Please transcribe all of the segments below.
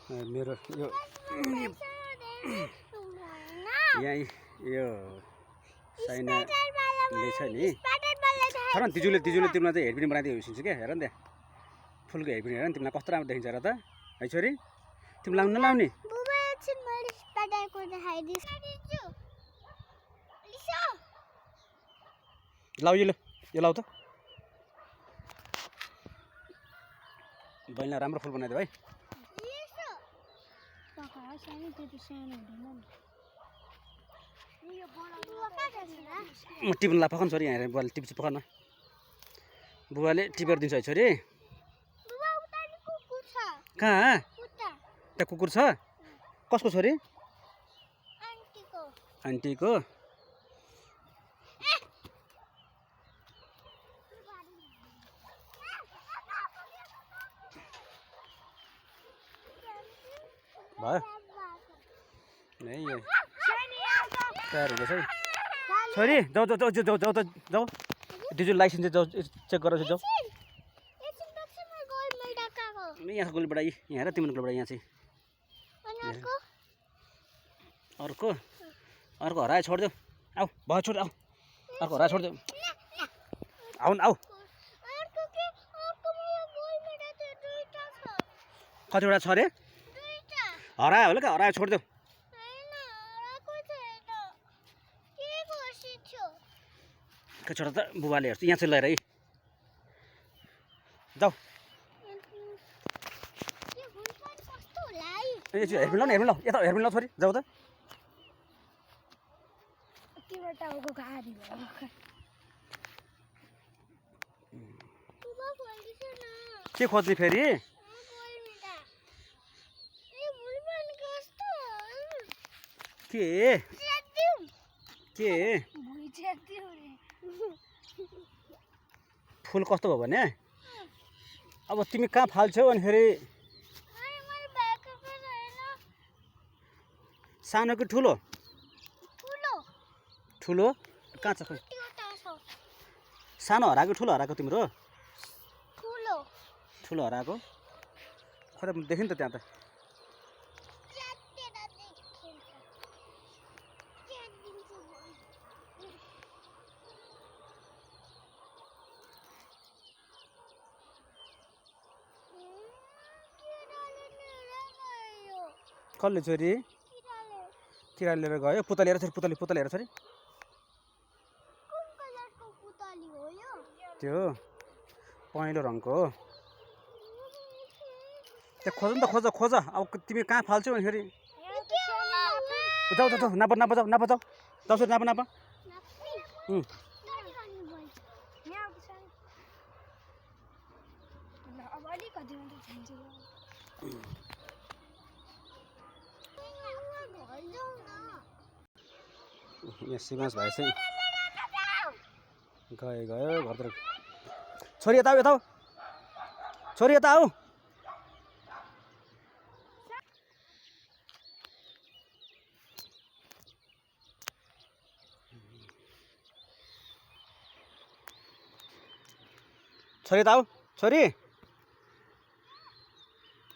मेरो यो यहाँ यो साइनाले छ नि तर तिजुले तिमीलाई चाहिँ हेडपिन बनाइदियो हिँड्छु क्या हेर नि त्यहाँ फुलको हेडपिन हेर नि तिमीलाई कस्तो राम्रो देखिन्छ र त है छोरी तिमी लाउनु नलाउने लाउ यो लाउ त बहिनीलाई राम्रो फुल बनाइदियो है म टिप्नु ला पकाउनु छोरी यहाँ हेरेर बुवाले टिप्छु पकाउन बुवाले टिपेर दिन्छ है छोरी कहाँ त्यहाँ कुकुर छ कसको छोरी आन्टीको भयो नहीं ये तयार हुँदैछ है छोरी जाऊ जाऊ जाऊ जाऊ जाऊ त जाऊ डिजिटल लाइसेन्स जाऊ चेक गरेर जाऊ यहाँ गोलीबाट यहाँ हेर तिम्रो गोलीबाट यहाँ चाहिँ अर्को अर्को हरायो छोडिदेऊ आऊ भयो छोड आऊ अर्को हरायो छोडिदेऊ आऊ न आऊ कतिवटा छ अरे हरायो होला क्या हरायो छोडिदेऊ छोडा त बुबाले हेर्छ यहाँ चाहिँ लिएर है जाऊ हेर्नु ल हेर्नु ल यता हेर्नु ल छोरी जाऊ त के खोज्ने फेरि के फुल कस्तो भयो भने अब तिमी कहाँ फाल्छौ अनि फेरि सानो कि ठुलो ठुलो कहाँ छ खोइ सानो हराएको ठुलो हराएको तिम्रो ठुलो हराएको खोइ देखि नि त त्यहाँ त कसले छोरी किरा लिएर गयो पुतली हेर छोरी पुतली हेर छोरी त्यो पहेँलो रङको हो त्यो खोज नि त खोज अब तिमी कहाँ फाल्छौ अनि फेरि जाऊ जाऊ जाऊ नाप जाऊ छोरी नाप यहाँ सिमास भाइ चाहिँ गयो घरतिर छोरी यता आऊ छोरी यता आऊ छोरी यता आऊ छोरी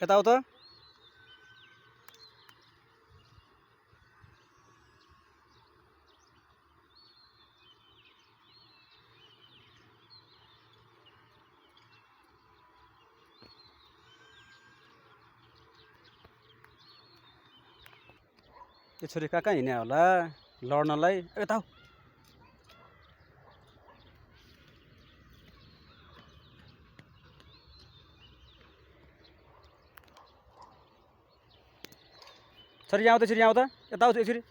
यता आऊ त यो छोरी कहाँ हिँड्यो होला लड्नलाई यता छोरी यहाँ आऊ त यता आऊ यसरी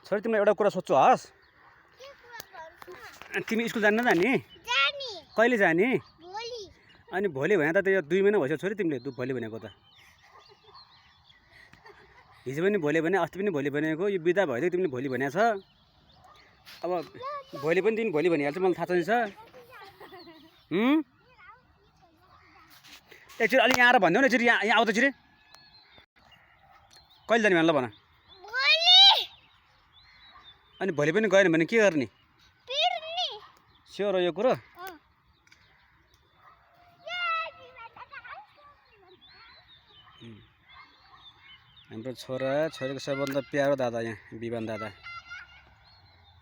छोरी तिमीलाई एउटा कुरा सोध्छु हस् तिमी स्कुल जान्न जाने कहिले जाने अनि भोलि भने त यो 2 महिना भइसक्यो छोरी तिमीले भोलि भनेको त हिजो पनि भोलि भने अस्ति पनि भोलि भनेको यो बिदा भइदियो तिमीले भोलि भनेको छ अब भोलि पनि तिमी भोलि भनिहाल्छ मलाई थाहा छैन एकचोटि अलि यहाँ आएर भनिदेऊ न एकचोटि यहाँ आऊ त छिरे कहिले जाने भन ल भन अनि भोलि पनि गएन भने के गर्ने स्योर हो यो कुरो हाम्रो छोरा छोरीको सबभन्दा प्यारो दादा यहाँ विवान दादा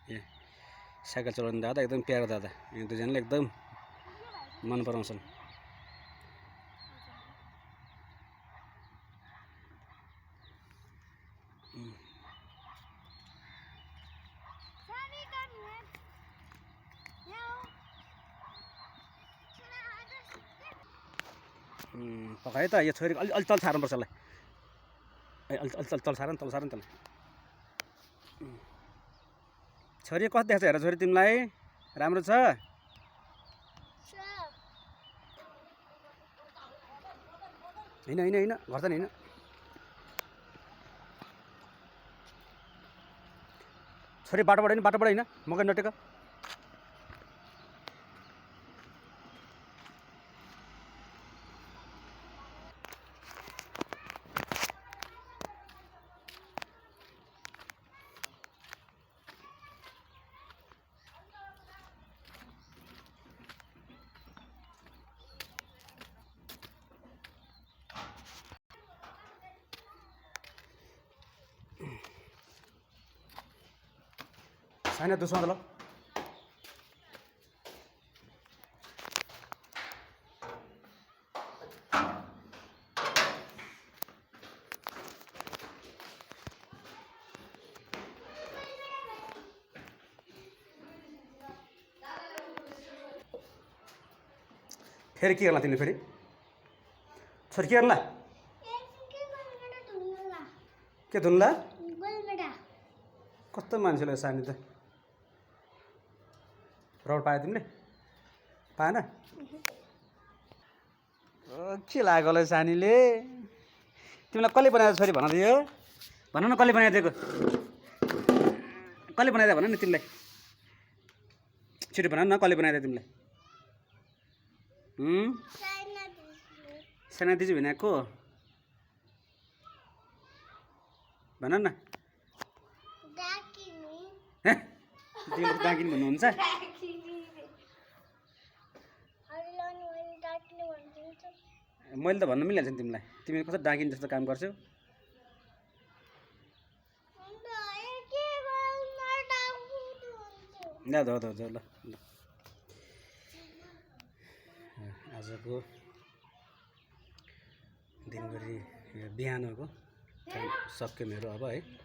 यहाँ साइकल चलाउने दादा एकदम प्यारो दादा यहाँ दुईजनाले एकदम मन पराउँछन् पकायो त यो छोरीको अलि तल सार्नुपर्छ यसलाई अलि तल सार नि तल त्यसलाई छोरी कस्तो देख्छ हेर छोरी तिमीलाई राम्रो छ होइन होइन होइन घर त होइन छोरी बाटोबाट होइन मकै नटेक साइना दुसमा त ल फेरि के गर्ला तिमीले फेरि छोरी के गर्ला के धुन्ला कस्तो मान्छेले सानी त रड पायो तिमीले पाएन के लाग्यो होला सानीले तिमीलाई कसले बनाएको छोरी भन दियो भन न कसले बनाइदिएको कसले बनाइदियो भन नि तिमीलाई छिटो भन न कसले बनाइदियो तिमीलाई साना दिदी भनेको भन न तिमीले डाकिनी भन्नुहुन्छ मैले त भन्न मिलिहाल्छ नि तिमीलाई तिमीले कस्तो डाकिनी जस्तो काम गर्छौ ल ल आजको दिनभरि बिहानको सक्यो मेरो अब है